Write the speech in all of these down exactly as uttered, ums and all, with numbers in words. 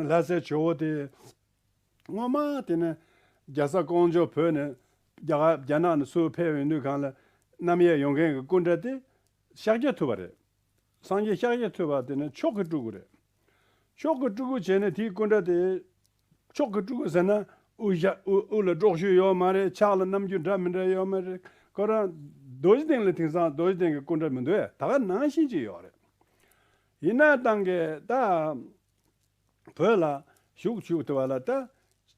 ལྷ་སའི་ཇོ་བོ་དེ། སྔོན་མ་དེ་ནས་རྒྱལ་ས་ཀོང་ཇོ་བོད་ནས་རྒྱ་གར་རྒྱ་ནག་ནས་ཚུར་ཕེབས་ཡོང་དུས་སྒང་ལ་རྣམ་གཡས་ཡོང་མཁན་གྱི་སྐུ་འདྲ་དེ་ཤཱཀྱ་ཐུབ་པ་རེད། སངས་རྒྱས་ཤཱཀྱ་ཐུབ་པ་དེ་ནས་མཆོག་གི་སྤྲུལ་སྐུ་རེད། མཆོག་གི་སྤྲུལ་སྐུ་བྱས་ནས་དེའི་སྐུ་འདྲ་དེ། མཆོག་གི་སྤྲུལ་སྐུ་ཟེར་ན་དབུ་ཞྭ་དབུ་དབུ་ལ་དཀྲོག་ཤུལ་ཡོད་མ་རེད། ཕྱག་ལ་རྣམ་འགྱུར་འདྲ་མི་འདྲ་ཡོད་མ་རེད། ཁོ་རང་རྡོ་རྗེ་གདན་ལ་དེང་སང་རྡོ་རྗེ་གདན་གྱི་སྐུ་འདྲ་མི་འདུག་ཨེ། ད་ག་ནང་བཞིན་ཅིག་ཡོད་རེད། ཡིན་ན་ཏང་གི་ད། བོད་ལ་བཞུགས་བཅུག་ཐུབ་པ་ལ་ད་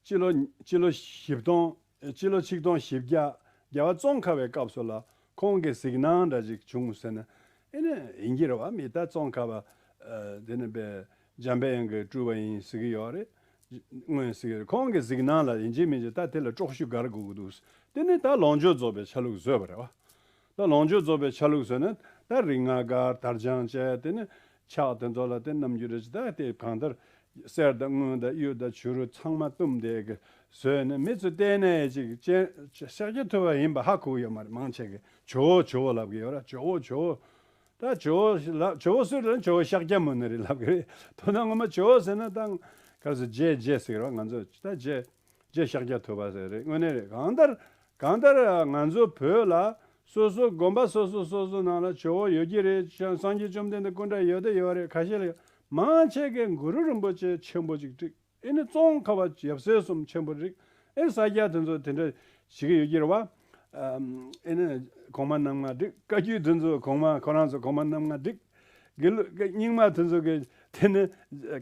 སྤྱི་ལོ་སྤྱི་ལོ་བཞི་སྟོང་སྤྱི་ལོ་ཆིག་སྟོང་བཞི་བརྒྱ་རྒྱལ་བ་ཙོང་ཁ་པའི་སྐབས་སུ་ལ་ཁོང་གི་གཟིགས་སྣང་འདྲ་ཅིག་བྱུང་ཟེར་ན། ཨེ་ནི་ཡིན་གྱི་རེད་བ། མི་ད་ཙོང་ཁ་པ་ཨ་དེ་ནི་པའི་འཇམ་པའི་དབྱངས་ཀྱི་སྤྲུལ་པ་ཡིན་ཟེར་གྱི་ཡོད་རེད། སྔོན་ཟེར་གྱི་རེད། ཁོང་གི་གཟིགས་སྣང་ལ་ཡིན་གཅིག་མིན་གཅིག་ད་དེ་ལ་དཀྲོག་ཤུལ་དགར་དགོས་ཀྱི་འདུག་དེ་ནི་ད་ལོངས་སྤྱོད་རྫོགས་པའི་ཆ་ལུགས་བཟོས་པ་རེད་བ། ད་ལོངས་སྤྱོད་རྫོགས་པའི་ཆ་ལུགས་ཟེར་ན་ད་རིགས་ལྔ་དགར་དར་དཔྱངས་བྱས། དེ་ནི་ཕྱག་དེ་ཚོ་ལ་དེ་རྣམ་འགྱུར་རེ་ཅིག་ད་དེ་གང་ལྟར་གསེར་དང་དངུལ་དང་གཡུ་དང་བྱུ་རུ་ཚང་མ་བཏུམས་དེ་གི་བཟོས་ནས་མི་ཚོ་བལྟས་ནས་ཅིག་ཅན་ཤཱཀྱ་ཐུབ་པ་ཡིན་པ་ཧ་གོ་གི་ཡོད་མ་རེད། མང་ཆེ་གི་ཇོ་བོ་ཇོ་བོ་ལབ་གི་ཡོད་ར། ཇོ་བོ་ཇོ་བོ། ད་ཇོ་བོ་ལབ་ཇོ་བོ་སུ་རེད་ན་ཇོ་བོ་ཤཱཀྱ་མུ་ནེ་རེད་ལབ་གི་རེད། དོན་དག་ངོ་མ་ཇོ་བོ་ཟེར་ན་ད་ག་རེ་ཟེར་རྗེ་རྗེ་ཟེར་གི་རེད་བ། ང་ཚོ་ད་རྗེ། རྗེ་ཤཱཀྱ་ཐུབ་པ་ཟེར་རེད། དངོས་གནས་རེད། གང་ལྟར་གང་ལྟར་ང་ཚོ་བོད་ལ་སོ་སོ་དགོན་པ་སོ་སོ་སོ་སོ་ནང་ལ་ཇོ་བོ་ཡོད་ཀྱི་རེད། སངས་རྒྱས་བཅོམ་ལྡན་འདས་སྐུ་འདྲ་ཡོད་དེ་ཡོད་རེད། ཁ་ཤས་ལ་ཡོད། མང་ཆེ་གས་གུ་རུ་རིན་པོ་ཆེ་ཆེན་པོ་ཅིག་བསྒྲིགས། ཨེ་ནི་ཙོང་ཁ་པ་ཡབ་སྲས་གསུམ་ཆེན་པོ་བསྒྲིགས། ཨེ་ས་སྐྱ་དེ་ཚོ་དེ་འདྲ་བྱེད་ཀྱི་ཡོད་ཀྱི་རེད་བ། ཨེ་ནི་གོང་མ་རྣམ་ལྔ་བསྒྲིགས། བཀའ་བརྒྱུད་དེ་ཚོ་གོང་མ་ཁོ་རང་ཚོ་གོང་མ་རྣམ་ལྔ་བསྒྲིགས། དགེ་ལུགས་རྙིང་མ་དེ་ཚོ་གི་དེ་ནི་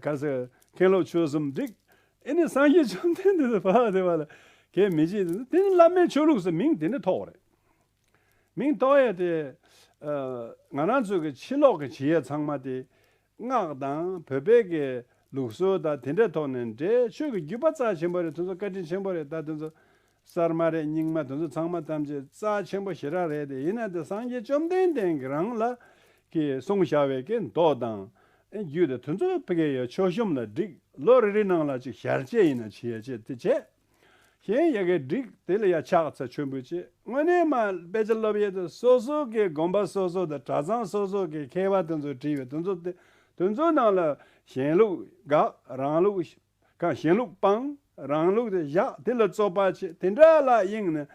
ག་ཟེར་མཁན་སློབ་ཆོས་གསུམ་བསྒྲིགས། ཨེ་ནི་སངས་རྒྱས་བཅོམ་ལྡན་འདས་དེ་བ་དེ་བ་ལ་གས་མི་བྱེད་དེ་ནི་བླ་མའི་ཆོས་ལུགས་སུ་མིང་དེ་འདྲ་ཐོགས་རེད། མིང་ཐོགས་ཡ་དེ་ང་རང་ཚོ་གི་ཕྱི་ལོགས་ཀྱི་བྱེད་ཡ་ཚང་མ་དེ་སྔགས་དང་བོད་པའི་གི་ལུགས་སྲོལ་དང་དེ་འདྲའི་ཐོག་ནས་འདྲེས། ཆོས་ཀྱི་བརྒྱུད་པ་རྩ་ཆེན་པོ་རེད། དེ་ཚོ་བཀའ་དྲིན་ཆེན་པོ་རེད། ད་དེ་ཚོ་གསར་མ་རེད། རྙིང་མ་དེ་ཚོ་ཚང་མ་ཐམས་ཅད་རྩ་ཆེན་པོ་ཞེ་དྲག་རེད་དེ། ཡིན་ན་དེ་སངས་རྒྱས་བཅོམ་ལྡན་འདས་ཀྱི་རང་ལ་གི་གསུངས་བཞག་པའི་གི་མདོ་དང་རྒྱུད་དེ་དེ་ཚོ་ཕ་གི་ཡ་མཆོད་གཤོམ་ལ་བསྒྲིགས། ལོ་རེ་རེ་ནང་ལ་ཅིག་ཞལ་ལྕེ་ཡིན་ན་བྱེད་ཡ་ཅེས་དེ་བྱས། གཞན་ཡ་གི་བསྒྲིགས། དེ་ལ་ཡ་ཕྱག་འཚལ་མཆོད་འབུལ་བྱེད། དངོས་གནས་མ་དཔེ་ཆ་སློབ་ཡས་དེ་སོ་སོ་གི་དགོན་པ་སོ་སོ་དང་གྲྭ་ཚང་སོ་སོ་གི་མཁས་པ་དེ་ཚོ་བྲིས་པའི་དེ་ཚོ་དེ་དེ་ཚོ་ནང་ལ་གཞན་ལུགས་དགག་རང་ལུགས་གང་གཞན་ལུགས་སྤང་རང་ལུགས་དེ་བཞག་དེ་ལ་རྩོད་པ་བྱེད། དེ་འདྲ་ལ་གཡེངས་ནས་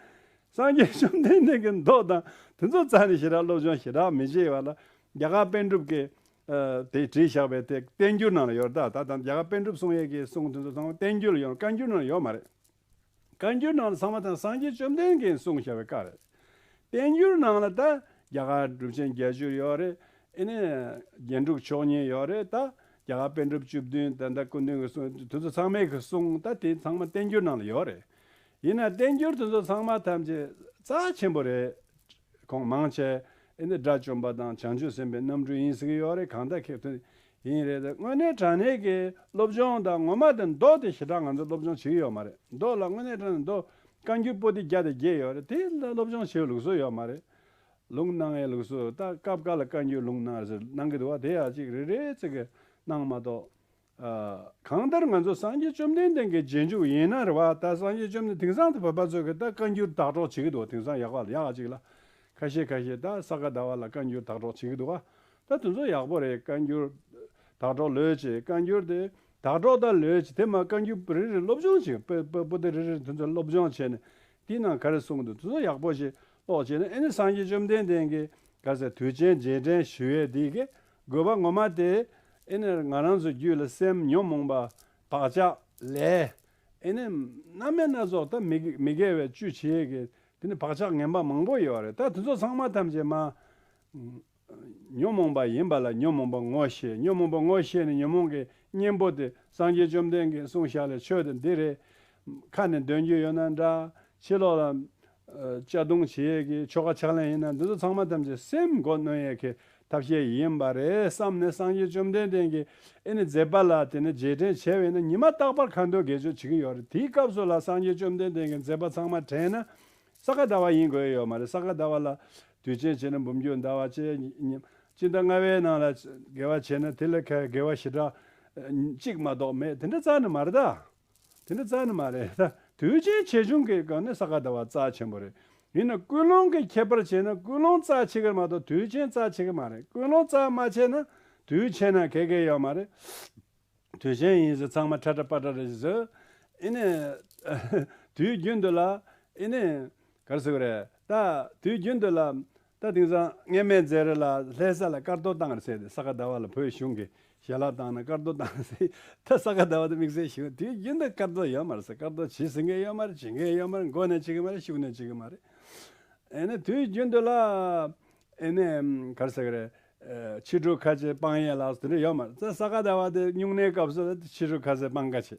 སངས་རྒྱས་བཅོམ་ལྡན་འདས་ཀྱི་མདོ་དང་དེ་ཚོ་རྩ་ནས་ཞེ་དྲག་སློབ་སྦྱོང་ཞེ་དྲག་མི་བྱེད་པ་ལ་རྒྱ་གར་པཎ་གྲུབ་ཀྱི་ཨ་དེ་བྲིས་བཞག་པའི་དེ་བསྟན་འགྱུར་ནང་ལ་ཡོད་རེད། ད་ད་ད་རྒྱ་གར་པཎ་གྲུབ་གསུང་ཡས་ཀྱི་གསུང་དེ་ཚོ་ཚང་མ་བསྟན་འགྱུར་ལ་ཡོད། བཀའ་འགྱུར་ནང་ལ་ཡོད་མ་རེད། བཀའ་འགྱུར་ནང་ལ་ཚང་མ་དང་སངས་རྒྱས་བཅོམ་ལྡན་འདས་ཀྱིས་གསུངས་བཞག་པའི་བཀའ་རེད། བསྟན་འགྱུར་ནང་ལ་ད་རྒྱ་གར་གྲུབ་ཆེན་བརྒྱད་ཅུ་ཡོད་རེད། ཨེ་ནས་རྒྱན་དྲུག་མཆོག་གཉིས་ཡོད་རེད། ད་རྒྱ་གར་པཎ་གྲུབ་བཅུ་བདུན་ད་ད་སྐུ་མདུན་གྱི་གསུང་དེ་ཚོ་ཚང་མའི་གི་གསུང་ད་དེ་ཚང་མ་བསྟན་འགྱུར་ནང་ལ་ཡོད་རེད། ཡིན་ན་བསྟན་འགྱུར་དེ་ཚོ་ཚང་མ་ཐམས་ཅད་རྩ་ཆེན་པོ་རེད། ཁོང་མང་ཆེ་ཨེ་ནི་དགྲ་བཅོམ་པ་དང་བྱང་ཆུབ་སེམས་དཔའི་རྣམ་སྤྲུལ་ཡིན་ཟེར་གྱི་ཡོད་རེད། གང་ལྟར་ཁེ་ཐོན་ཡིན་རེད། དངོས་གནས་དྲང་གནས་ཀྱི་སློབ་སྦྱོང་དང་ངོ་མ་དེ་མདོ་དེ་ཞེ་དྲག་ང་ཚོ་སློབ་སྦྱོང་བྱེད་ཀྱི་ཡོད་མ་རེད། མདོ་ལ་དངོས་གནས་དྲང་གནས་མདོ་བཀའ་འགྱུར་པོ་ཏི་བརྒྱ་དང་བརྒྱད་ཡོད་རེད། དེ་ལ་སློབ་སྦྱོང་བྱེད་ལུགས་སྲོལ་ཡོད་མ་རེད། ལུང་གནང་ཡའི་ལུགས་སྲོལ་ད་སྐབས་འགའ་ལ་བཀའ་འགྱུར་ལུང་གནང་ཟེར་གནང་གི་འདུག་བ། དེ་ཡང་གཅིག་རེ་རེ་ཙི་གི་གནང་མ་གཏོགས། ཨ། གང་ལྟར་ང་ཚོ་སངས་རྒྱས་བཅོམ་ལྡན་འདས་ཀྱི་རྗེས་འཇུག་ཡིན་ན་རེད་བ། ད་སངས་རྒྱས་བཅོམ་ལྡན་དེང་སང་དུ་བོད་པ་ཚོས་ཀྱི་ད་བཀའ་འགྱུར་དག་སྒྲོག་བྱེད་ཀྱི་འདུག་དེང་སང་ཡག་པ་ལ་ཡག་ཅིག་ལ། ཁ་ཤས་ཁ་ཤས་ད་ས་ག་ཟླ་བ་ལ་བཀའ་འགྱུར་དག་སྒྲོག་བྱེད་ཀྱི་འདུག་བ། ད་དེ་ཚོ་ཡག་པོ་རེད། བཀའ་འགྱུར་དག་སྒྲོག་ལོས་བྱེད། བཀའ་འགྱུར་དེ་དག་སྒྲོག་ད་ལོས་བྱེད། དེ་མ་བཀའ་འགྱུར་རེ་རེ་སློབ་སྦྱོང་བྱེད། པོ་པོ་ཏི་རེ་རེ་དེ་ཚོ་སློབ་སྦྱོང་བྱས་ནས་དེའི་ནང་ག་རེ་གསུངས་འདུག་དེ་ཚོ་ཡག་པོ་ཞིག་ཀློག་བྱས་ནས། ཨེ་ནི་སངས་རྒྱས་བཅོམ་ལྡན་འདས་ཀྱིས་ག་ཟེར་དུས་ཆེན་རྗེས་དྲན་ཞུ་ཡས་དེ་གི་དགོས་པ་ངོ་མ་དེ། ཨེ་ནི་ང་རང་ཚོ་རྒྱུད་ལ་སེམས་ཉོན་མོངས་པ་བག་ཆགས་ལས། ཨེ་ནི་རྣམ་སྨིན་སྣ་ཚོགས་ད་མི་དགེ་མི་དགེ་བའི་བཅུ་བྱེད་ཀྱི་དེ་ནི་བག་ཆགས་ངན་པ་མང་པོ་ཡོད་རེད། ད་དེ་ཚོ་ཚང་མ་ཐམས་ཅད་མ། ཉོན་མོངས་པ་ཡིན་པ་ལ་ཉོན་མོངས་པ་ངོ་ཤེས། ཉོན་མོངས་པ་ངོ་ཤེས་ནས་ཉོན་མོངས་ཀྱི་གཉེན་པོ་དེ་སངས་རྒྱས་བཅོམ་ལྡན་གྱིས་གསུངས་བཞག་ལས་ཆོས་དེ་འདི་རེད། ཁ་ནས་འདོན་རྒྱུ་ཡོད་ན་འདྲ། ཕྱི་ལོགས་ལ་ཨ་གཅར་རྡུང་བྱེད་ཡས་ཀྱི་ཆོ་ག་ཕྱག་ལེན་ཡིན་ན་འདི་ཚོ་ཚང་མ་ཐམས་ཅད་སེམས་མགོ་གནོན་ཡས་ཀྱི་ཐབས་ཤེས་ཡིན་པ་རེད་བསམ་ནས། སངས་རྒྱས་བཅོམ་ལྡན་འདས་ཀྱིས་ཨེ་ནི་མཛད་པ་ལ་དེ་ནི་རྗེས་དྲན་བྱས་པ་ཡིན་ན་ཉི་མ་རྟག་པར་ཁ་འདོན་དགེ་སྦྱོར་བྱེད་ཀྱི་ཡོད་རེད། དེའི་སྐབས་སུ་ལ་སངས་རྒྱས་བཅོམ་ལྡན་འདས་ཀྱི་མཛད་པ་ཚང་མ་དྲན་ན། ས་ག་ཟླ་བ་ཡིན་དགོས་ཡོད་མ་རེད། ས་ག་ཟླ་བ་ལ་དུས་ཆེན་བྱས་ན་འབུམ་འགྱུར་ཟླ་བ་བྱས། སྤྱི་ཟླ་ལྔ་པའི་ནང་ལ་དགེ་བ་བྱས་ན་དེ་ལ་ཁ་དགེ་བ་ཞེ་དྲག་གཅིག་མ་གཏོགས་མེད། དེ་འདྲ་རྩ་ནས་མ་རེད་ད། དེ་འདྲ་རྩ་ནས་མ་རེད་ད། དུས་ཆེན་ཆེ་ཆུང་གི་སྒང་ནས་ས་ག་ཟླ་བ་རྩ་ཆེན་པོ་རེད། ཡིན་ན་ཀུན་སློང་གི་ཁྱད་པར་བྱས་ན་ཀུན་སློང་རྩ་ཆེ་གི་མ་གཏོགས་དུས་ཆེན་རྩ་ཆེ་གི་མ་རེད། ཀུན་སློང་རྩ་མ་ཆེ་ན་དུས་ཆེ་ན་གལ་གལ་ཡོད་མ་རེད། དུས་ཆེན་ཡིན་ཟེར། ཚང་མ་ཁྲ་ཁྲ་པ་ཁྲ་རེད་ཟེར། ཨེ་ནས་དུས་རྒྱུན་དུ་ལ་ཨེ་ནས་ག་རེ་ཟེར་དགོས་རེད། ད་དུས་རྒྱུན་དུ་ལ་ད་དེང་སང་མངལ་མེད་མཛད་རིམ་ལ་ལྷ་ས་ལ་དཀར་གཏོར་བཏང་རེད་ཟེར་ཏེ། ས་ག་ཟླ་བ་ལ་བོད་གཞུང་གིས་ཞལ་ལག་བཏང་ནས་དཀར་གཏོར་བཏང་ཟེར། ད་ས་ག་ཟླ་བ་དེ་དམིགས་བསལ་ཞིག་དུས་རྒྱུན་དུ་དཀར་གཏོར་ཡོད་མ་རེད་ཟེར། དཀར་གཏོར་བྱེད་ཟེར་མཁན་ཡོད་མ་རེད། བྱེད་མཁན་ཡོད་མ་རེད། མགོ་ནས་བྱེད་ཀྱི་མ་རེད། གཞུག་ནས་བྱེད་ཀྱི་མ་རེད། ཨེ་ནས་དུས་རྒྱུན་དུ་ལ་ཨེ་ནས་ག་རེ་ཟེར་གི་རེད། ཨེ་ཕྱི་དྲོ་ཁ་ཆེ་སྤང་ཡས་ལ་དེ་འདྲ་ཡོད་མ་རེད། ས་ག་ཟླ་བ་དེ་སྨྱུང་གནས་སྐབས་སུ་ཕྱི་དྲོ་ཁ་ཆེ་སྤང་ཁ་ཆེ།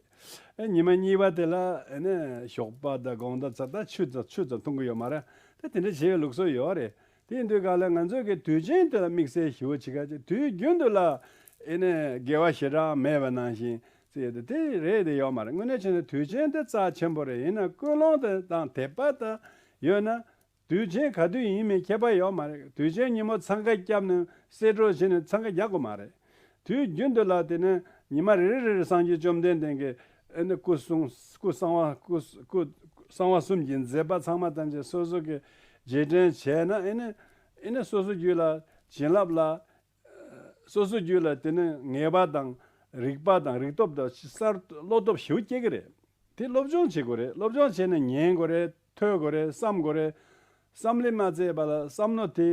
ཨེ་ཉི་མ་གཉིས་པ་དེ་ལ་ཨེ་ནས་ཞོགས་པ་དང་དགོང་དག་ཙམ་ད་ཆུ་ཙམ་ཆུ་ཙམ་འཐུང་གི་ཡོད་མ་རེད། ད་དེ་འདྲ་བྱེད་ཡས་ལུགས་སྲོལ་ཡོད་རེད། དེ་ཡིན་དུས་ག་ལ་ང་ཚོ་གི་དུས་ཆེན་དེ་ལ་དམིགས་བསལ་ཞེ་པོ་བྱེད་ཀ་ཅིག་དུས་རྒྱུན་དུ་ལ་ཨེ་ནས་དགེ་བ་ཞེ་དྲག་མེད་པ་ནང་བཞིན་ཟེར་ཡས་དེ་དེ་རེད་དེ་ཡོད་མ་རེད། དངོས་གནས་བྱས་ན་དུས་ཆེན་དེ་རྩ་ཆེན་པོ་རེད། ཡིན་ན་ཀུན་སློང་དེ་དང་དད་པ་དང་ཡོད་ན། དུས་ཆེན་ག་དུས་ཡིན་མིན་ཁྱད་པར་ཡོད་མ་རེད། དུས་ཆེན་ཉིན་མོ་འཚང་ཁ་བརྒྱབ་ནས་གསེད་བཀྲོལ་བྱས་ནས་འཚང་ཁ་རྒྱག་དགོས་མ་རེད། དུས་རྒྱུན་དུ་ལ་དེ་ནས་ཉི་མ་རེ་རེ་རེ་རེ་སངས་རྒྱས་བཅོམ་ལྡན་འདས་ཀྱི་ཨེ་ནི་སྐུ་གསུང་སྐུ་གསང་བ་སྐུ་སྐུ་གསང་བ་གསུམ་གྱི་མཛད་པ་ཚང་མ་ཐམས་ཅད་སོ་སོ་གི་རྗེས་དྲན་བྱས་ན། ཨེ་ནི་ཨེ་ནི་སོ་སོ་རྒྱུད་ལ་བྱིན་རླབས་ལ། སོ་སོའི་རྒྱུད་ལ་དེ་ནི་ངེས་པ་དང་རིག་པ་དང་རིག་སྟོབས་དང་གསར་བློ་སྟོབས་ཞེ་པོ་སྐྱེ་གི་རེད། དེ་སློབ་སྦྱོང་བྱེད་དགོས་རེད། སློབ་སྦྱོང་བྱས་ནས་ཉན་དགོས་རེད། ཐོས་དགོས་རེད། བསམ་དགོས་རེད། བསམ་ལས་མ་འཛད་པ་ལ་བསམ་མནོ་དེ་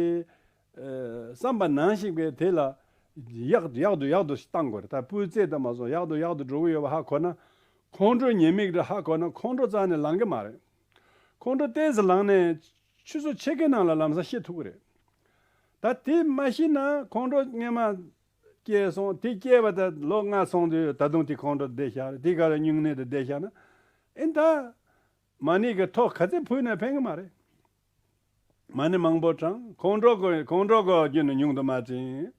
ཨ་བསམ་པ་ནང་བཞིན་པའི་དེ་ལ་ཡག་ཏུ་ཡག་ཏུ་ཡག་ཏུ་བཏང་དགོས་རེད། ད་སྤུས་ཚད་དུ་མ་སོང་ཡག་ཏུ་ཡག་ཏུ་འགྲོ་གི་ཡོད་པ་ཧ་གོ་ན། ཁོང་ཁྲོ་ཉེས་དམིགས་རེད་ཧ་གོ་ན་ཁོང་ཁྲོ་རྩ་ནས་ལངས་གི་མ་རེད། ཁོང་ཁྲོ་ཏོག་ཙམ་ལངས་ནས་ཆུ་ཚོད་ཕྱེད་ཀའི་ནང་ལ་ལམ་སང་ཤི་ཐུབ་ཀྱི་རེད། ད་དེ་མ་ཤི་ན་ཁོང་ཁྲོ་སྔོན་མ་སྐྱེས་སོང་། དེ་སྐྱེས་པ་ད་ལོ་ལྔ་སོང་དུས་ད་དུང་དེ་ཁོང་ཁྲོ་བསྡད་བཞག་རེད། དེ་ག་ལ་སྨྱུང་གནས་དེ་བསྡད་བཞག་ན། ཨེ་ད་མ་ཎི་གི་ཐོག་ག་ཚད་ཕུལ་ན་ཕན་གི་མ་རེད། མ་ཎི་མང་པོ་བགྲང་། ཁོང་ཁྲོ་གོ་ཁོང་ཁྲོ་གོ་རྒྱུ་ནི་ཉུང་དུ་མ་བྱིན།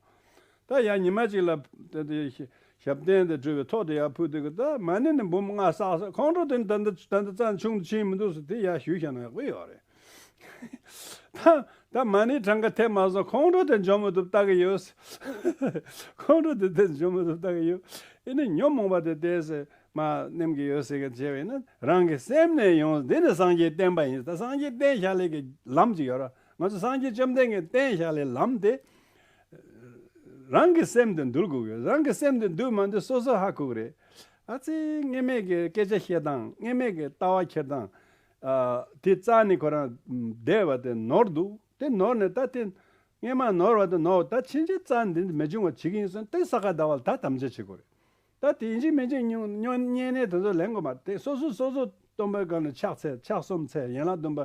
ད་ཡང་ཉི་མ་གཅིག་ལ་དེ་དེ་ཞབས་བརྟན་དེ་སྤྲུལ་པའི་ཐོག་ཏུ་ཡར་ཕུལ་དུས་ཀྱི་ད་མ་ཎི་ནི་འབུམ་ལྔ་བསགས་བསགས། ཁོང་ཁྲོ་དེ་ད་ལྟ་ད་ལྟ་རྩ་ཆུང་དུ་ཕྱིན་མི་འདུག་ཟེར། དེ་ཡར་ཞུས་བཞག་ན་ཡག་པོ་ཡོད་རེད། ད་ད་མ་ཎི་གྲངས་ཀ་ཐེབས་མ་སོང་། ཁོང་ཁྲོ་དེ་འཇོམས་མི་ཐུབ་ལྟ་གི་ཡོད། ཁོང་ཁྲོ་དེ་དེ་འཇོམས་མི་ཐུབ་ལྟ་གི་ཡོད། ཨེ་ནི་ཉོན་མོངས་པ་དེ་ཏོག་ཙམ་མར་ནེམ་གི་ཡོད་ཟེར་གི་བྱས་པ་ཡིན་ན། རང་གི་སེམས་ནས་ཡོང་། འདི་ནི་སངས་རྒྱས་བསྟན་པ་ཡིན། ད་སངས་རྒྱས་བསྟན་བཞག་ལེ་གི་ལམ་ཅིག་ཡོད་ར། ང་ཚོ་སངས་རྒྱས་བཅོམ་ལྡན་གྱིས་བསྟན་བཞག་ལེ་ལམ་དེ་རང་གི་སེམས་དེ་འདུལ་དགོས་ཀྱི་ཡོད། རང་གི་སེམས་དེ་འདུལ་མ་འདུལ་སོ་སོ་ཧ་གོ་གི་རེད། ཨ་ཙི་སྔོན་མེད་ཀྱི་སྐད་ཆ་བཤད་སྟངས། སྔོན་མེད་ཀྱི་ལྟ་བ་འཁྱེར་སྟངས། ཨ་དེ་རྩ་ནས་ཁོ་རང་བསྡད་པ་དེ་ནོར་འདུག་དེ་ནོར་ནས་ད་དེ་སྔོན་མ་ནོར་བ་དེ་ནོར། ད་ཕྱིན་ཆད་རྩ་ནས་འདི་མི་འབྱུང་བ་བྱེད་ཀྱི་ཡིན་ཟེར་ནས་དེ་ས་ག་ཟླ་བ་ལ་ད་དམ་བཅའ་བྱེད་དགོས་རེད། ད་དེ་ཡིན་གཅིག་མིན་གཅིག་སྨྱུང་སྨྱུང་བསྙེན་གནས་དེ་ཚོ་ལེན་དགོས་མ་རེད། དེ་སོ་སོ་སོ་སོ་སྟོན་པའི་སྒང་ལ་ཕྱག་འཚལ། ཕྱག་གསུམ་འཚལ། ཡན་ལག་བདུན་པ་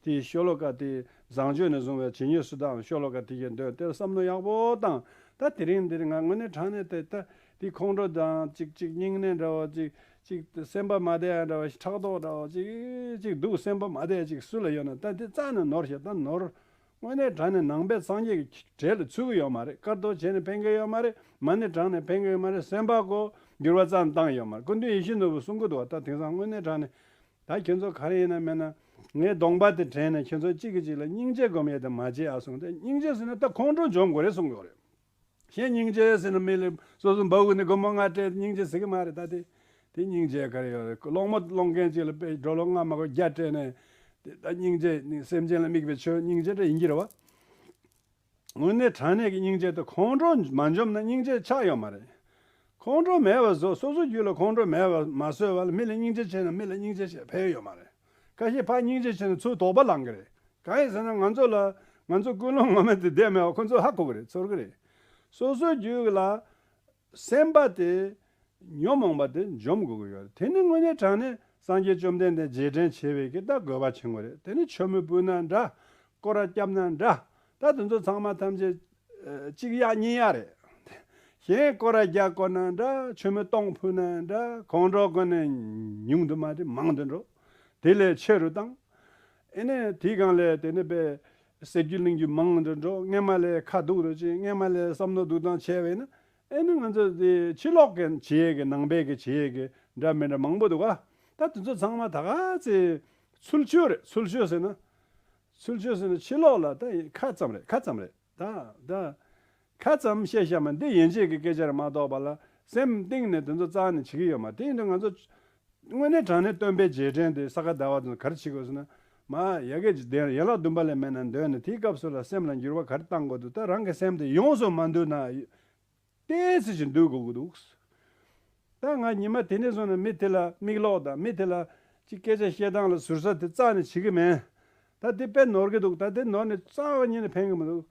དེའི་ཤོ་ལོ་ཀ་དེ་བཟང་སྤྱོད་ནས་བཟུང་བའི་ཇི་སྙེད་སུ་དག་ཤོ་ལོ་ཀ་དེ་གའི་འདོན། དེར་བསམ་བློ་ཡག་པོ་བཏང་། ད་དེ་རིང་འདིར་ང་དངོས་གནས་དྲང་གནས་དེ་ད་དེ་ཁོང་ཁྲོ་དང་ཅིག་ཅིག་སྨྱུང་གནས་འདྲ་བ་ཅིག་ཅིག་སེམས་པ་མ་བདེ་ཡ་འདྲ་བ། ཕྲག་དོག་འདྲ་བ་ཅིག་ཅིག་འདུག་སེམས་པ་མ་བདེ་ཡ་ཅིག་སུ་ལ་ཡོད་ན། ད་དེ་རྩ་ནས་ནོར་ཤག་ད་ནོར། དངོས་གནས་དྲང་གནས་ནང་པའི་སངས་རྒྱས་ཀྱི་གྲལ་ལ་ཚུད་ཀྱི་ཡོད་མ་རེད། དཀར་གཏོར་བྱས་ནས་ཕན་གྱི་ཡོད་མ་རེད། མ་ཎི་བགྲངས་ནས་ཕན་གྱི་ཡོད་མ་རེད། སེམས་པ་ཀོ་འགྱུར་བ་རྩ་ནས་བཏང་ཡོད་མ་རེད། སྐུ་མདུན་ཡིད་བཞིན་ནོར་བུས་གསུང་གི་འདུག་བ། ད་དེང་སང་དངོས་གནས་དྲང་གནས་ད་ཁྱེད་ཚོ་ག་རེ་ཡིན་ན་མིན་ན་ངའི་གདོང་པ་དེ་དྲན་ནས་ཁྱེད་ཚོ་གཅིག་གིས་གཅིག་ལ་སྙིང་རྗེ་སྒོམ་ཡས་དེ་མ་བརྗེད་ཨ་གསུངས་ཏེ། སྙིང་རྗེ་ཟེར་ན་ད་ཁོང་ཁྲོ་འཇོམས་དགོས་རེད་གསུང་གི་ཡོད་རེད། གཞན་སྙིང་རྗེ་ཟེར་ན་མི་ལ་སོ་སོ་འབའ་གུ་ནས་སྒོར་མོ་ལྔ་སྤྲད་སྙིང་རྗེ་ཟེར་གི་མ་རེད། ད་དེ་དེ་སྙིང་རྗེ་ག་རེ་ཡོད་རེད། སློང་མོ་སློང་མཁན་ཅིག་ལ་དཔེ་ཌོ་ལར་ལྔ་མ་དགོས་བརྒྱ་སྤྲད་ནས་དེ་ད་སྙིང་རྗེ་ནི་སེམས་ཅན་ལ་དམིགས་པའི་ཆོས་སྙིང་རྗེ་འདྲ་ཡིན་གྱི་རེད་བ། དངོས་གནས་དྲང་གནས་ཀྱི་སྙིང་རྗེ་དེ་ཁོང་ཁྲོ་མ་འཇོམས་ན་སྙིང་རྗེ་ཆགས་ཡོད་མ་རེད། ཁོང་ཁྲོ་མེད་པ་བཟོ། སོ་སོ་རྒྱུད་ལ་ཁོང་ཁྲོ་མེད་པ་མ་བཟོས་པ་ལ་མི་ལ་སྙིང་རྗེ་བྱས་ན་མི་ལ་སྙིང་རྗེ་བྱས་ཕན་ཡོད་མ་རེད། ཁ་ཤས་ཕར་སྙིང་རྗེ་བྱས་ན་ཚུར་དོགས་པ་ལངས་གི་རེད། གང་ཡིན་ཟེར་ན་ང་ཚོ་ལ་ང་ཚོ་ཀུན་སློང་ངོ་མ་དེ་བསྡད་མེད་པ་ཁོ་ཚོ་ཧ་གོ་གི་རེད། ཚོར་གི་རེད། སོ་སོའི་རྒྱུད་ལ་སེམས་པ་དེ་ཉོན་མོངས་པ་དེ་འཇོམས་དགོས་ཀྱི་ཡོད་རེད། དེ་ནི་དངོས་གནས་དྲང་གནས་སངས་རྒྱས་བཅོམ་ལྡན་འདས་རྗེས་དྲན་བྱེད་པའི་གི་ད་དགོས་པ་ཆེན་པོ་རེད། དེ་ནི་མཆོད་མེ་ཕུལ་ན་འདྲ། སྐོར་ར་བརྒྱབ་ན་འདྲ། ད་དེ་ཚོ་ཚང་མ་ཐམས་ཅད་ཨ་གཅིག་ཡག་གཉིས་ཡག་རེད། གཞན་སྐོར་ར་རྒྱག་དགོས་ན་འདྲ། མཆོད་མེ་སྟོང་ཕུལ་ན་འདྲ། ཁོང་ཁྲོ་ཀུན་ནས་ཉུང་དུ་མ་རེད་མང་དུ་འགྲོ། དེ་ལས་ཆེ་རུ་བཏང་། ཨེ་ནས་དེའི་སྒང་ལས་དེ་ནས་པའི་ཟེར་རྒྱུ་གླེང་རྒྱུ་མང་དུ་འགྲོ། སྔན་མ་ལས་ཁ་སྡུག་རུ་ཕྱིན། སྔན་མ་ལས་བསམ་བློ་སྡུག་བཏང་བྱས་པས་ན་ཨེ་ནི་ང་ཚོ་དེ་ཕྱི་ལོགས་ཀྱི་བྱེད་ཡས་ཀྱི་ནང་པའི་གི་བྱེད་ཡས་ཀྱི་འདྲ་མི་འདྲ་མང་པོ་འདུག་ག་ད་དེ་ཚོ་ཚང་མ་ད་ག་ཚེ་ཚུལ་འཆོས་རེད། ཚུལ་འཆོས་ཟེར་ན། ཚུལ་འཆོས་ཟེར་ན་ཕྱི་ལོགས་ལ་ད་ཁ་ཙམ་རེད། ཁ་ཙམ་རེད། ད་ད་ཁ་ཙམ་བཤད་བཤད་མ་འདི་ཡན་ཆད་ཀྱི་སྐད་ཆ་རེད་མ་གཏོགས་པ་ལ་སེམས་གཏིང་ནས་དེ་ཚོ་རྩ་ནས་བྱེད་ཀྱི་ཡོད་མ་རེད། དེ་ཡིན་དུས་ང་ཚོ་དངོས་གནས་དྲང་གནས་སྟོན་པའི་རྗེས་དྲན་དེ་ས་ག་ཟླ་བ་དེ་ཚོ་ག་རེ་བྱེད་དགོས་ཟེར་ན། མ་ཡ་གི་ཡན་ལག་བདུན་པ་ལས་མེད་ན་འདོན་ནས་དེའི་སྐབས་སུ་ལ་སེམས་ལ་འགྱུར་བ་ག་རེ་བཏང་དགོས་འདུག་ད་རང་གི་སེམས་དེ་ཡོངས་སུ་མ་འདུལ་ན་ཏོག་ཙམ་ཞིག་འདུལ་དགོས་ཀྱི་འདུག་ད་ང་ཉི་མ་དེ་ནས་བཟུང་ནས་མི་དེ་ལ་མིག་ལོག་དང་མི་དེ་ལ་ཅིག་སྐད་ཆ་བཤད་སྟངས་ལ་ཟུར་ཟ་དེ་རྩ་ནས་བྱེད་ཀྱི་མེད། ད་དེ་དཔེ་ནོར་གྱི་འདུག་ད་དེ་ནོར་ནས་རྩ་བ་ཉིད་ནས་ཕན་གྱི་མི་འདུག་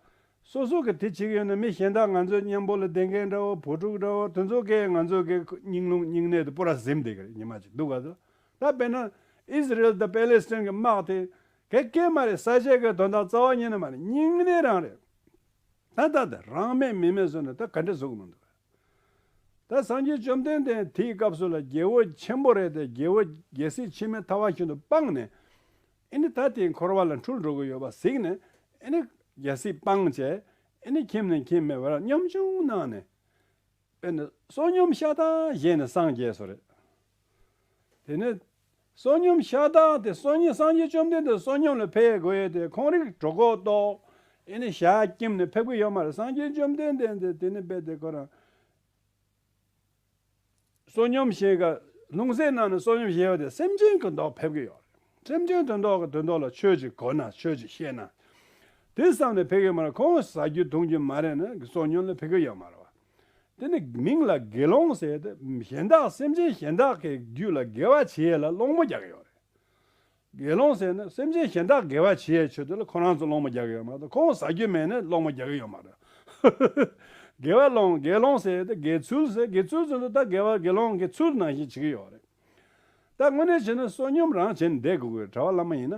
སོ་སོ་གིས་དེ་བྱེད་ཀྱི་ཡོད་ན་མི་གཞན་དག་ང་ཚོའི་མཉམ་པོ་ལ་བསྡད་མཁན་འདྲ་བོ་བུ་ཕྲུག་འདྲ་བོ་དེ་ཚོ་གིས་ང་ཚོ་གི་སྙིང་རླུང་སྙིང་ནད་དེ་པུ་ར་ཟིན་བསྡད་ཀྱི་རེད། ཉི་མ་གཅིག་འདུག་ག་ཚོད། ད་དཔེར་ན་ཨིས་རལ་དང་པེ་ལེ་སི་ཐན་གྱི་དམག་དེ་ག་གེ་མ་རེད། ས་ཆའི་གི་དོན་དག་རྩ་བ་ཉིད་ནས་མ་རེད། སྙིང་ནད་རང་རེད། ད་ད་ད་རང་མེད་མི་མེད་བཟོས་ནས་ད་ག་འདྲ་བཟོ་གི་མི་འདུག་ད་སངས་རྒྱས་བཅོམ་ལྡན་འདས་དེའི་སྐབས་སུ་ལ་རྒྱལ་པོ་ཆེན་པོ་རེད་དེ། རྒྱལ་པོ་རྒྱལ་སྲིད་ཕྱི་མའི་ཐ་བ་ཤིན་ཏུ་སྤངས་ནས། ཨེ་ནི་ད་དེའི་འཁོར་བ་ལ་འཁྲུལ་འགྲོ་གི་ཡོད་པ་གཟིགས་ནས། ཨེ་ནི་རྒྱལ་སྲིད་སྤངས་བྱས། ཨེ་ནི་ཁྱིམ་ནས་ཁྱིམ་མེད་པར་ཉམ་ཆུང་གནང་ནས། དཔེར་ན་བསོད་སྙོམས་ཤ་སྟག་བཞེས་ནས་སངས་རྒྱས་སོ་རེད། དེ་ནས་བསོད་སྙོམས་ཤ་སྟག་དེ་བསོད་སྙོམས། སངས་རྒྱས་བཅོམ་ལྡན་འདས་བསོད་སྙོམས་ལ་ཕེབས་དགོས་ཡས་དེ་ཁོང་རིགས་གྲོད་ཁོག་ལྟོགས། ཨེ་ནི་ཞག་སྐྱིམ་ནས་ཕེབས་ཀྱི་ཡོད་མ་རེད། སངས་རྒྱས་བཅོམ་ལྡན་འདས་དེ་དེ་ནི་དཔེ་དེ་ཁོ་རང་བསོད་སྙོམས་བཞེས་ཀ་ལྷུང་བཟེད་གནང་ནས་བསོད་སྙོམས་བཞེས་པ་དེ་སེམས་ཅན་གྱི་མདོག་ཕེབས་ཀྱི་ཡོད་རེད། སེམས་ཅན་དོན་དག་གི་དོན་དག་ལ་ཆོས་ཅིག་གོ་ན་ཆོས་ཅིག་ཤེས་ན། དེ་བསམ་ནས་ཕེབས་ཀྱི་མ་རེད། ཁོང་ཟ་རྒྱུ་འཐུང་རྒྱུ་མ་རེད་ན་བསོད་སྙོམས་ལ་ཕེབས་ཀྱི་ཡོད་མ་རེད་བ། དེ་ནི་མིང་ལ་དགེ་སློང་ཟེར་ཏེ་གཞན་དག་སེམས་ཅན་གཞན་དག་གི་རྒྱུད་ལ་དགེ་བ་བྱེད་ཡས་ལ་སློང་མོ་རྒྱག་གི་ཡོད་རེད། དགེ་སློང་ཟེར་ན་སེམས་ཅན་གཞན་དག་དགེ་བ་བྱེད་ཡས་ཆེད་དུ་ལ་ཁོ་རང་ཚོ་སློང་མོ་རྒྱག་གི་ཡོད་མ་གཏོགས་ཁོང་ཟ་རྒྱུ་མེད་ན་སློང་མོ་རྒྱག་གི་ཡོད་མ་རེད། དགེ་བ་སློང་། དགེ་སློང་ཟེར་ཏེ་དགེ་ཚུལ་ཟེར། དགེ་ཚུལ་ཟེར་དུས་ད་དགེ་བ་དགེ་སློང་གི་ཚུལ་ནང་བཞིན་བྱེད་ཀྱི་ཡོད་རེད། ད་དངོས་གནས་བྱས་ན་བསོད་སྙོམས་རང་བྱས་ནས་བསྡད་དགོས་ཀྱི་རེད། གྲྭ་པ་བླ་མ་ཡིན་ན།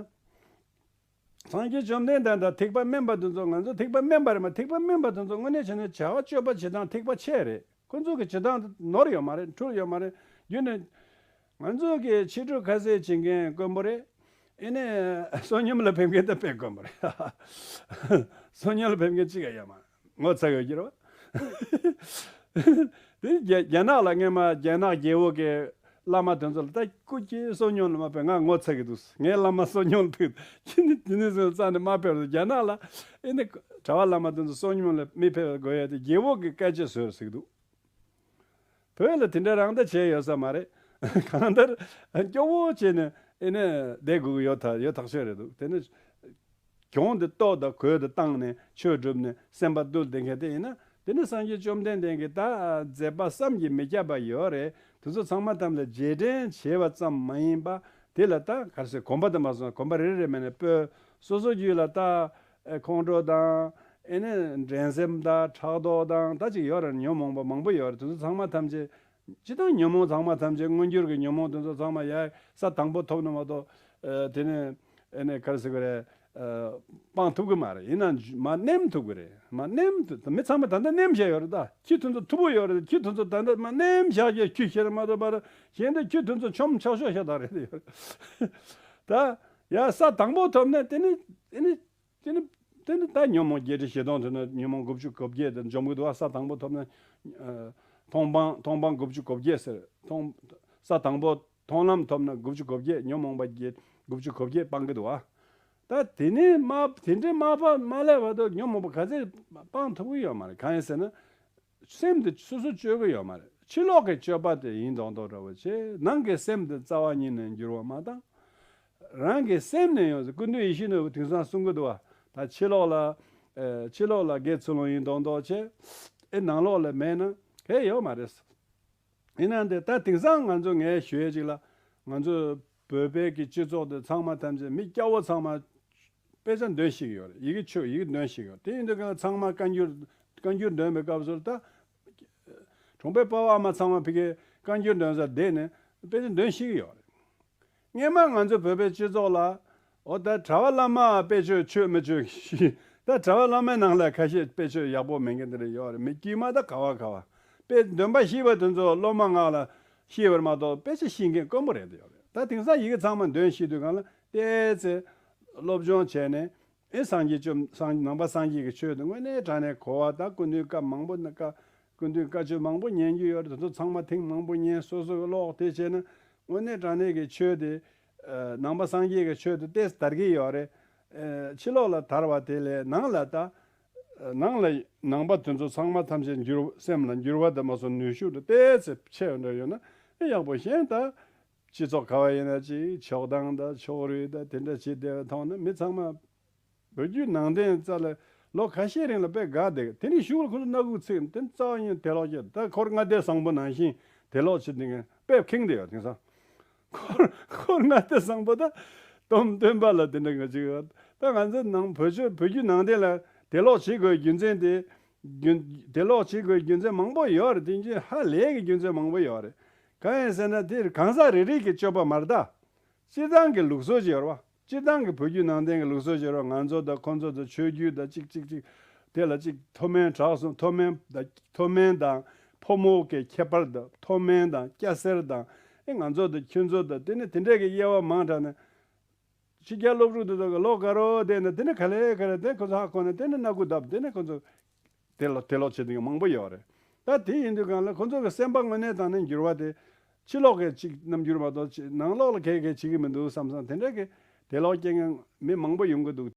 སངས་རྒྱས་བཅོམ་ལྡན་འདས་དང་ཐེག་པ་དམན་པ་དེ་ཚོ། ང་ཚོ་ཐེག་པ་དམན་པ་རེད་མ། ཐེག་པ་དམན་པ་དེ་ཚོ་དངོས་གནས་བྱས་ན་བྱ་བ་སྤྱོད་པ་བྱེད་སྟངས་ཐེག་པ་ཆེ་རེད། ཁོ་ཚོ་གི་བྱེད་སྟངས་དེ་ནོར་ཡོད་མ་རེད། འཁྲུལ་ཡོད་མ་རེད། རྒྱུ་ནི་ང་ཚོ་གི་ཕྱི་དྲོ་ཁ་ཟས་བྱེད་མཁན་དཀོན་པོ་རེད། ཨེ་ནས་བསོད་སྙོམས་ལ་ཕེབས་མཁན་དེ་དཔེ་དཀོན་པོ་རེད། བསོད་སྙོམས་ལ་ཕེབས་མཁན་གཅིག་ཀྱང་ཡོད་མ་རེད། ངོ་ཚ་གི་ཡོད་ཀྱི་རེད་བ། དེ་རྒྱ་རྒྱ་ནག་ལ་སྔོན་མ་རྒྱ་ནག་རྒྱལ་པོ་གི་བླ་མ་དེ་ཚོ་ལ་ད་སྐུ་སྐྱེ་བསོད་སྙོམས་ལ་མ་ཕེབས། ང་ངོ་ཚ་གི་འདུག་ངའི་བླ་མ་བསོད་སྙོམས་ལ་ཕེབས། ཁྱེད་ནི་དེ་ནས་བཟུང་རྩ་ནས་མ་ཕེབས་རེད། རྒྱ་ནག་ལ་ཨེ་ནི་གྲྭ་པ་བླ་མ་དེ་ཚོ་བསོད་སྙོམས་ལ་མི་ཕེབས་དགོས་ཡ་དེ་རྒྱལ་པོ་གི་བཀའ་ཆད་བཟོས་ཟེར་གི་འདུག་བོད་ལ་དེ་འདྲ་རང་ད་བྱས་ཡོད་ས་མ་རེད། གང་ལྟར་སྐྱོ་བོ་བྱས་ནས་ཨེ་ནས་བསྡད་དགོས་ཀྱི་ཡོད་ཐག་ཡོད་ཐག་ཆོད་རེད་འདུག་དེ་ནི་གྱོང་དེ་ལྟོ་དང་གོས་དེ་བཏང་ནས་ཆོས་བསྒྲུབས་ནས་སེམས་པ་བཏུལ་བསྡད་མཁན་དེ་ཡིན་ན། དེ་ནི་སངས་རྒྱས་བཅོམ་ལྡན་འདས་ཀྱི་ད་མཛད་པ་བསམ་གྱིས་མི་ཁྱབ་པ་ཡོད་རེད། དེ་ཚོ་ཚང་མ་ཐམས་ལ་རྗེས་དྲན་བྱས་པ་ཙམ་མ་ཡིན་པ། དེ་ལ་ད་ག་རེ་ཟེར། གོམ་པ་དེ་མ་སོང་། གོམ་པ་རེ་རེ་མེད་ནས་སྤོས། སོ་སོ་རྒྱུད་ལ་ད་ཨེ་ཁོང་ཁྲོ་དང་། ཨེ་ནས་འགྲན་སེམས་དང་ཕྲག་དོག་དང་ད་ཅིག་ཡོད་རེད། ཉོན་མོངས་པ་མང་པོ་ཡོད་རེད། དེ་ཚོ་ཚང་མ་ཐམས་ཅད་སྤྱིར་བཏང་ཉོན་མོངས་ཚང་མ་ཐམས་ཅད། མངོན་གྱུར་གྱི་ཉོན་མོངས་དེ་ཚོ་ཚང་མ་ཡ་ས་དང་པོ་ཐོབ་ན་མ་གཏོགས། ཨ། དེ་ནས་ཨེ་ནས་ག་རེ་ཟེར་དགོས་རེད། ཨ། སྤང་ཐུབ་ཀྱི་མ་རེད། ཡིན་ནའང་མར་མནན་ཐུབ་ཀྱི་རེད། མར་མནན་ཐུབ། མི་ཚང་མ་ད་ལྟ་མནན་བཞག་ཡོད་རེད། ད་ཁྱི་དེ་ཚོ་མཐུ་བོ་ཡོད་རེད། ཁྱི་དེ་ཚོ་ད་ལྟ་མར་མནན་བཞག་རྒྱུ་ཁྱི་ཤི་རེད་མ་གཏོགས་པར། གཞན་དུ་ཁྱི་དེ་ཚོ་ཆོམ་ཆག་ཤོག་ཤ་སྟག་རེད་ཡོད་རེད། ད་ཡ་ས་དང་པོ་ཐོབ་ནས་དེ་ནི་དེ་ནི། དེ་ནི་ད་ཉོན་མོངས་བརྒྱད་ཁྲི་བཞི་སྟོང་དེ་ནི་ཉོན་མོངས་དགུ་བཅུ་གོ་བརྒྱད་དེ་འཇོམས་ཀྱི་འདུག་བ། ས་དང་པོ་ཐོབ་ན། ཨ། མཐོང་སྤང་མཐོང་སྤང་དགུ་བཅུ་གོ་བརྒྱད་ཟེར། མཐོང་། ས་དང་པོ་མཐོང་ལམ་ཐོབ་ན་དགུ་བཅུ་གོ་བརྒྱད། ཉོན་མོངས་པ་བརྒྱད་དགུ་བཅུ་གོ་བརྒྱད་སྤང་གི་འདུག་བ། ད་དེ་ནི་མ་དེ་འདྲའི་མ་སྤང་མ་སླེབས་བར་དུ་ཉོན་མོངས་པ་ག་ཚད་སྤང་ཐུབ་ཀྱི་ཡོད་མ་རེད། གང་ཡིན་ཟེར་ན། སེམས་དེ་སོ་སོ་བཅོས་ཀྱི་ཡོད་མ་རེད། ཕྱི་ལོགས་ཀྱི་སྤྱོད་པ་དེ་ཡིན་མདོག་མདོག་འདྲ་བོ་བྱས། ནང་གི་སེམས་དེ་རྩ་བ་ཉིད་ནས་འགྱུར་བ་མ་བཏང་། རང་གི་སེམས་ནས་ཡོང་ཟེར། སྐུ་མདུན་ཡིད་བཞིན་ནོར་བུ་དེང་སང་གསུང་གི་འདུག་བ། ད་ཕྱི་ལོགས་ལ། ཨེ། ཕྱི་ལོགས་ལ་དགེ་ཚུལ་སློང་ཡིན་མདོག་མདོག་བྱས། ཨེ། ནང་ལོགས་ལ་མེད་ན་གལ་ཡོད་མ་རེད། ཡིན་ན་འདི་ད་དེང་སང་ང་ཚོ་ངས་ཞུ་ཡས་ཅིག་ལ། ང་ཚོ་བོད་པའི་གི་སྤྱི་ཚོགས་འདི་ཚང་མ་ཐམས་ཅད་མི་སྐྱ་བོ་ཚང་མ་དཔེ་ཆ་འདོན་ཤེས་ཀྱི་ཡོད་རེད། ཡི་གེ་ཆོས་ཡི་གེ་འདོན་ཤེས་ཀྱི་ཡོད་རེད། དེ་ཡིན་དུས་གང་ཚང་མ་བཀའ་འགྱུར་བཀའ་འགྱུར་འདོན་པའི་སྐབས་སུ་ད་གྲོང་པའི་པ་ཕ་ཨ་མ་ཚང་མ་ཕ་གིའི་བཀའ་འགྱུར་འདོན་སར་བསྡད་ནས་དཔེ་ཆ་འདོན་ཤེས་ཀྱི་ཡོད་རེད། སྔན་མ་ང་ཚོ་བོད་པའི་སྤྱི་ཚོགས་ལ། འོ་ད་གྲྭ་པ་བླ་མ་དཔེ་ཆོས་ཆོས་མི་ཆོས་ཤེས། ད་གྲྭ་པ་བླ་མའི་ནང་ལ་ཁ་ཤས་དཔེ་ཆོས་ཡག་པོ་མེད་མཁན་དེ་འདྲ་ཡོད་རེད། མི་དཀྱུས་མ་ད་ག་བ་ག་བ། དཔེ་འདོན་པ་ཤེས་པ་དེ་ཚོ་སློབ་མ་ངག་ལ་ཤེས་པར་མ་གཏོགས་དཔེ་ཆ་ཤེས་མཁན་དཀོན་པོ་རེད་འདུག་ཡོད་རེད། ད་དེང་སང་ཡི་གེ་ཚང་མ་འདོན་ཤེས་དུས་གང་ལ་ཏོག་ཙམ་སློབ་སྦྱོང་བྱས་ནས། ཨེ། སངས་རྒྱས་བཅོམ་སངས་ནང་པ་སངས་རྒྱས་ཀྱི་ཆོས་དེ་དངོས་གནས་དྲང་གནས་གོ་བ། ད་སྐུ་མདུན་བཀའ་མང་པོ་ན་བཀའ། སྐུ་མདུན་བཀའ་ཆོས་མང་པོ་ཉན་རྒྱུ་ཡོད་རེད། དེ་ཚོ་ཚང་མ་ཐེངས་མང་པོ་ཉན། སོ་སོ་གི་ཀློག་དེ་བྱས་ན་དངོས་གནས་དྲང་གནས་ཀྱི་ཆོས་དེ། ཨ། ནང་པ་སངས་རྒྱས་ཀྱི་ཆོས་དེ་ཏོག་ཙམ་དར་གྱི་ཡོད་རེད། ཨ། ཕྱི་ལོགས་ལ་དར་བ་དེ་ལས་ནང་ལ་ད། ཨ། ནང་ལ་ནང་པ་དེ་ཚོ་ཚང་མ་ཐམས་ཅད་འགྱུར་སེམས་ལ་འགྱུར་བ་དེ་མ་སོང་ནུས་ཤུགས་དེ་ཏོག་ཙམ་ཆེ་བ་འདྲ་ཡོད་ན་ཨེ་ཡག་པོ། གཞན་ད་སྤྱི་ཚོགས་ག་བ་ཡིན་ན་ཅིག་ཆགས་སྡང་དང་ཕྱོགས་རིས་དང་དེ་འདྲ་བྱེད་བསྡད་པ་མཐོང་ན་མི་ཚང་མ། བོད་བརྒྱུད་ནང་བསྟན་རྩ་ལ་ལོ་ཁ་ཤས་རིང་ལ་དཔེ་དགའ་བསྡད། དེ་ནས་གཞུག་ལ་ཁོ་ཚོ་སྣ་ཁུག་ཚིག་དེ་རྩ་བ་ཉིད་དེ་ལོག་བྱས། ད་འཁོར་ལྔ་སྡེ་བཟང་པོ་ནང་བཞིན་ དེ་ལོག་བྱེད་དེ་ངས་དཔེ་ཁེངས་བསྡད་ཡོད། དེང་སང་ཁོ་ཁོ་ང་དེ་བཟང་པོ་ད་སྟོན་སྟོན་པ་ལ་དེ་འདྲ་ང་ཅིག་ཡོད། ད་ང་ཚོ་ནང་བོད་ཆོས་བོད་བརྒྱུད་ནང་བསྟན་ལ་དེ་ལོག་བྱེད་དགོས་རྒྱུ་མཚན་དེ་རྒྱུ་དེ་ལོག་བྱེད་དགོས་རྒྱུ་མཚན་མང་པོ་ཡོད་རེད། དེ་འདྲ་ཧ་ལས་ཀྱི་རྒྱུ་མཚན་མང་པོ་ཡོད་རེད། གང་ཡིན་ཟེར་ན་དེ་གང་ཟག་རེ་རེ་གི་སྤྱོད་པ་མ་རེད་ད། སྤྱིར་བཏང་གི་ལུགས་སྲོལ་ཅིག་ཡོད་རེད་བ། སྤྱིར་བཏང་གི་བོད་བརྒྱུད་ནང་བསྟན་གྱི་ལུགས་སྲོལ་ཅིག་ཡོད་རེད་བ། ང་ཚོ་དང་ཁོང་ཚོ་དང་ཆོས་བརྒྱུད་དང་གཅིག་གཅིག་གཅིག་དེ་ལ་གཅིག་མཐོ་དམན་དྲག་གསུམ། མཐོ་དམན་དང་མཐོ་དམན་དང་ཕོ་མོ་གི་ཁྱད་པར་དང་། མཐོ་དམན་དང་སྐྱ་སེར་དང་། ཨེ་ང་ཚོ་དང་ཁྱོད་ཚོ་དང་། དེ་ནི་དེ་འདྲས་ཀྱི་དབྱེ་བ་མང་དྲགས་ནས། ཕྱི་རྒྱལ་སློབ་ཕྲུག་དེ་ཚོ་གི་ལོ་དགའ་རོགས་བསྡད་ནས་དེ་ནི་ག་ལེ་ག་ལེ་དེ་ཁོ་ཚོ་ཧ་གོ་ནས་དེ་ནི་སྣ་ཁུག་བརྡབས། དེ་ནི་ཁོ་ཚོ་དེ་ལོག་དེ་ལོག་བྱེད་མཁན་མང་པོ་ཡོད་རེད། ད་དེ་ཡིན་དུས་གང་ལ་ཁོ་ཚོ་གི་སེམས་པ་དངོས་གནས་དྲང་གནས་འགྱུར་བ་དེ་ཕྱི་ལོགས་ཀྱི་ཅིག་རྣམ་འགྱུར་མ་གཏོགས་ཅིག་ནང་ལོགས་ལ་གས་གས་བྱེད་ཀྱི་མི་འདུག་བསམ་བསམ་དེ་འདྲ་གི་དེ་ལོག་སྐྱེ་མཁན་མི་མང་པོ་ཡོང་གི་འདུག།